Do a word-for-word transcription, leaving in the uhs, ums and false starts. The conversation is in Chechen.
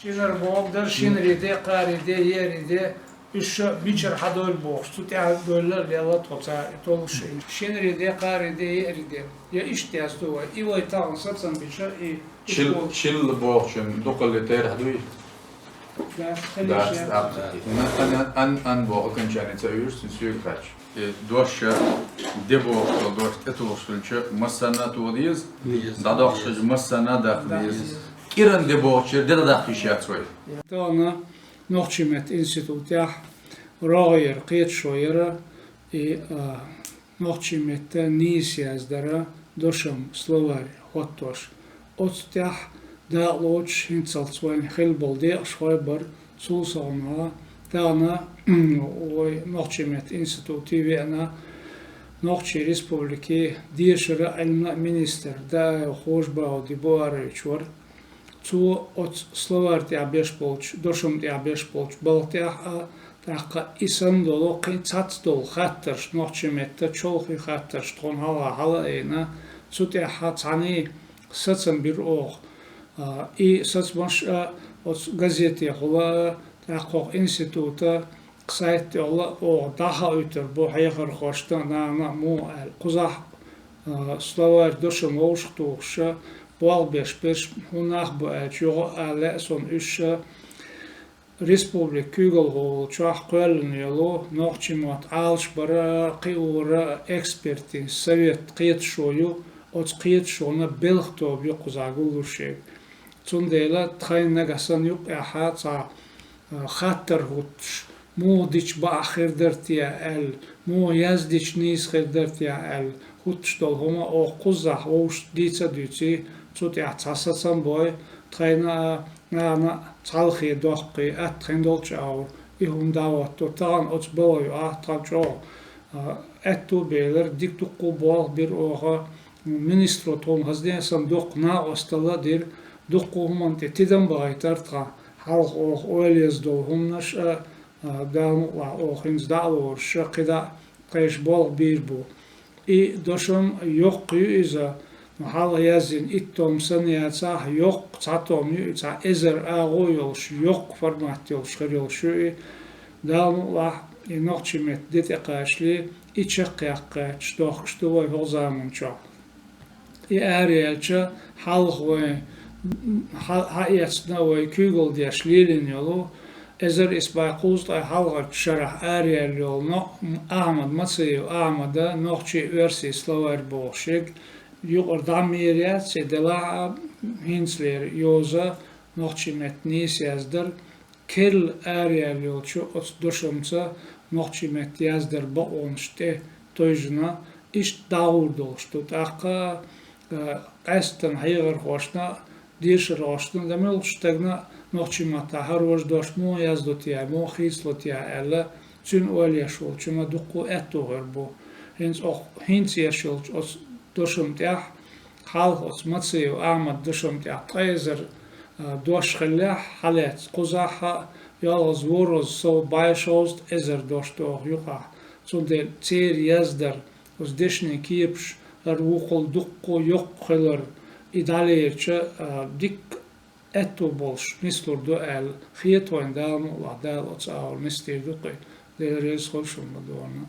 Шинара бохург дара, шинари де, кхаари де, еари де, уьш ша мичара хьадойла бохуш, цу тӀаьхьа дойлла лелла тхо цара и толлуш. Шинари де, кхаари де, еари де. Я иштта яздо вай. И вай тахана сацам бича, и Шил-, шилла бохучун дукхалли терахь дуй? Дац, хилиш Дац, яц. дац. Ан, ан, ан, ан боху окончание ца уьйраш, цуьнан соьга хаьттича. Э, дош де бохучу, дош тӀетухуш хилча, массарна а тоха деза, Деза. дӀадоккхуш хилча, массарна а даккха Да. деза. КӀиран де бохучу де дӀадаккха йиш яц вай. Тахана нохчийн меттан институтехь рогӀера кхеташо яра, и, а, нохчийн меттан нийса яздара дошам, словарь хӀоттош. Оцу тӀехь дакъалоцуш хӀинццалц вайн хилла болу декъашхой бара, цул совнаха тахана вай нохчийн меттан институте веана Нохчийн Республикин дешара а, Ӏилмана а министр Даев Хож-Бауди Буарович вара. Цо оцу словарь тӀехь беш болчу, дошам тӀехь беш болчу балха тӀехь а, тӀаккха и санна долу кхин цхьацца долу хаттарш, нохчийн меттан чолхе хаттарш тхуна хьалха хьала а айина, цу тӀехь цхьаьний сацам бира оха. А, и сацамаш а оцу газетехула а, тӀаккха оха института сайт тӀехула а оха дӀахьа а уьйтур бу хьехархошна а, нана а, муха аьлла. Кхузахь, а, словарь дошам вовшахтухуш а, болх беш берш хӀун нах бу аьлча, юха а лаьа суна уьш а, республикан куьйгалхочохь кхоьллина йолу нохчийн мотт Ӏалашбаран а, кхиоран а экспертийн совет кхеташо ю, оцу кхеташонан белхан тоба ю кхузахь гуллуш ерг. Цундела тхайна нагахь санна юккъехь цхьа, а, хаттар хӀуттуш, муха дича бакъахь хир дара те аьлла, муха яздича нийса хир дара те аьлла, хӀуттуш долу хӀума оха кхузахь вовшашца дийца а дуьйций, цу тӀехь цхьа сацам а бой, тхайна а, нана а цхьалхе доккхий, атта хин долчу агӀор и хӀума дӀахӀотто. Тахана оцу балха юкъахь тхан чӀогӀа, а, аьтту а белира, дика дуккха а болх бира оха, министро тхуна хазне а санна доккха накъосталла а дира, дуккха а хӀуманна тӀе тидам бахийтара тхан, хьалха оха ойла еза долу хӀуманаш а, а, Дала мукъалахь оха хӀинца дӀа а лоруш а, кхидӀа а тхайша болх бийр бу. И дошам йоккха ю иза, ну, хьалха яздина итт том санна яцахь, йоккха цхьа том ю и, цхьа эзар агӀо йолуш, йоккха формат йолуш хир йолуш ю и. Дала мукъалахь, и нохчийн меттан де тӀекхачале, и чекхъяккха гӀерташ дохкуш ду вай хӀокху заманчохь. И араяьлча, хьалха вайн, хьа-, хьаэцна вай куьйгалла деш лелийна йолу, эзар исс бӀе кхузткъе хьалхарчу шарахь араяьлла йолу но-, Ахьмад, Мациев Ахьмадан нохчийн, оьрсийн словарь бохуш ерг, юкъара дӀа а мера яц, и делахь а, хӀинцалера йоза, нохчийн меттан нийса яздар, керла араяьлла йолчу оцу дошамца нохчийн меттан яздар бакъонаш тӀе тойжина, иштта дӀагӀур долуш ду. ТӀаккха, а, къаьсттина хьехархошна а, дешархошна а, дан муьлххачу стагана а нохчийн маттахь хӀара важа дош муха яздо те, муха хийцало те аьлла, цуьнан ойла еш волчунна дуккха а аьтту хир бу. ХӀинца оха хӀинца еш йолчу оцу дошам тӀехь, хьалха оцу Мациев Ахьмадан дошам тӀехь ткъа эзар, а, дош хиллехь, хьалаьцна кхузахь а, йолхаза ворхӀазза сов бӀе шовзткъа эзар дош ду оха юкъахь. Цундела церан яздар, оцу дешнийн кепаш, хӀара вукхул дуккха а йоккха хилар, и дӀалерча, а, дикка аьтту болуш нислур ду аьлла, хета вайна, Дала мукъалахь, Дала оцу агӀор нисдийр ду кхин. Дела реза хуьлда шуна ма-дарра.